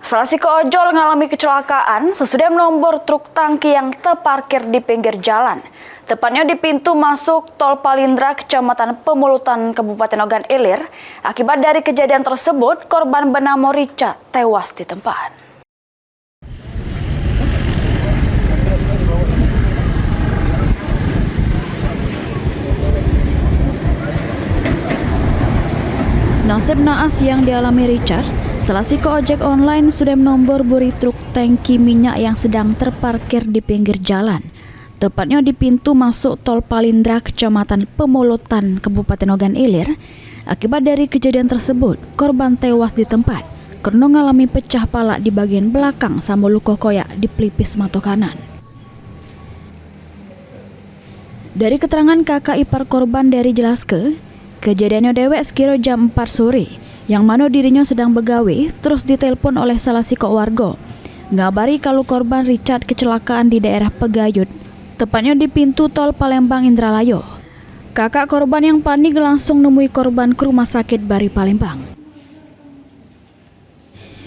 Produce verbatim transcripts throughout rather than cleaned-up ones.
Salah siko ojol ngalami kecelakaan sesudah menombor truk tangki yang teparkir di pinggir jalan, tepatnyo di pintu masuk Tol Palindra, Kecamatan Pemulutan, Kabupaten Ogan Ilir. Akibat dari kejadian tersebut, korban benamo Richard tewas di tempat. Nasib naas yang dialami Richard, salah siko ojek online sudah menombor buri truk tangki minyak yang sedang terparkir di pinggir jalan, tepatnyo di pintu masuk Tol Palindra, Kecamatan Pemulutan, Kabupaten Ogan Ilir. Akibat dari kejadian tersebut, korban tewas di tempat kareno ngalami pecah palak di bagian belakang samo luko koyak di pelipis mato kanan. Dari keterangan kakak ipar korban dari jelaske, kejadiannyo dewek sekiro jam empat sore, yang mano dirinyo sedang begawe, terus ditelepon oleh salah sikok warga ngabari kalu korban Richard kecelakaan di daerah Pegayut, tepatnyo di pintu tol Palembang Indralayo. Kakak korban yang panik langsung nemui korban ke rumah sakit Bari Palembang.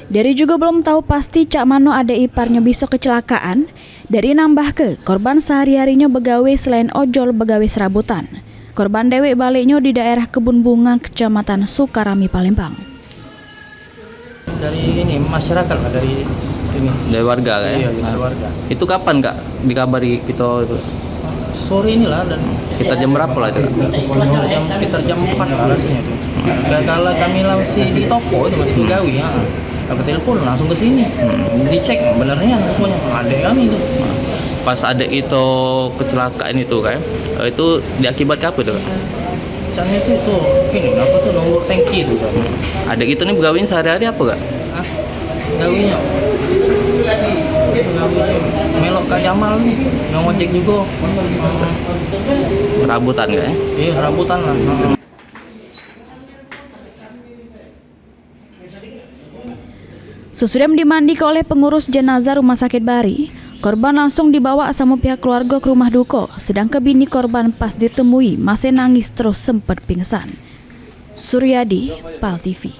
Deri jugo belum tau pasti cak mano adek iparnyo biso kecelakaan. Deri nambahke, korban sehari-harinyo begawe selain ojol begawe serabutan. Korban dewek baleknyo di daerah Kebun Bunga, Kecamatan Sukarami, Palembang. Dari ini, masyarakat lah, dari ini. Dari warga, kan? Iya, dari warga. Itu kapan, Kak, dikabari kita itu? Sore inilah dan sekitar jam berapa lah itu, Kak? Sekitar jam, sekitar jam empat lah rasanya itu. Kalau kami lah masih di toko itu, masih begawe, ya. Aku telepon langsung ke sini. Hmm. Dicek benernya pokoknya adek kami itu. Pas adek itu kecelakaan itu, kan, itu diakibatkan apa itu, Kak? Caknya itu, itu ini apa tuh, nomor tangki itu, kan. Adek itu nih begawe sehari-hari apa, Kak? Ah, gawinya. Gawinya. Melok Kak Jamal nih, yang ojek juga. Serabutan, Kak, ya? Iya, serabutan lah. Heeh. Sesudah dimandike oleh pengurus jenazah Rumah Sakit Bari, korban langsung dibawa samo pihak keluarga ke rumah duko, sedangke bini korban pas ditemui masih nangis terus sempet pingsan. Suryadi, Pal T V.